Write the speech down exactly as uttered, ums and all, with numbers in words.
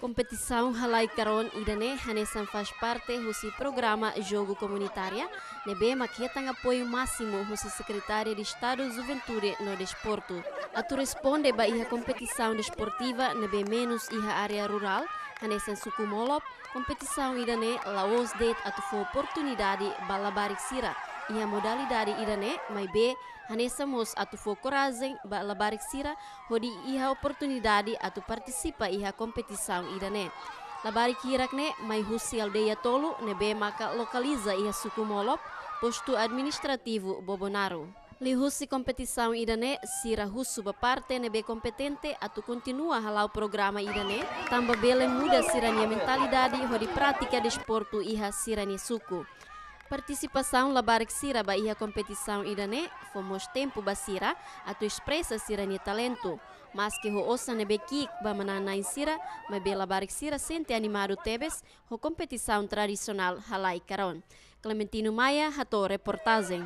Kompetisaun halai karon ida-ne'e hanesan faz parte husi programa Jogu Komunitária, ne'ebé mak hetan apoiu másimu husi Sekretaria de Estadu Juventude no Desportu. Atu responde ba iha kompetisaun desportiva ne'ebé menus iha área rurál, hanesan suku Molop, kompetisaun ida-ne'e la'ós de'it atu fó oportunidade ba labarik sira iha modalidade ida-ne'e, maibé hanesan mós atu fó korajen ba labarik sira hodi iha oportunidade atu partisipa iha kompetisaun ida-ne'e. Labarik hirak ne'e mai husi aldeia tolu ne'ebé maka lokaliza iha suku Molop, postu administrativu Bobonaro. Liuhusi kompetisaun ida-ne'e, sira husu ba parte ne'ebé kompetente atu kontinua hala'o programa ida-ne'e, tanba bele muda sira-nia mentalidade hodi pratika desportu iha sira-nia suku. Partisipasaun labarik sira ba iha kompetisaun ida-ne'e fó mós tempu ba sira atu espresa sira-nia talentu. Maski ho osan ne'ebé ki'ik ba manán-na'in sira, maibé labarik sira sente animadu tebes ho kompetisaun tradisionál halai karon. Clementino Maia hato'o reportajen.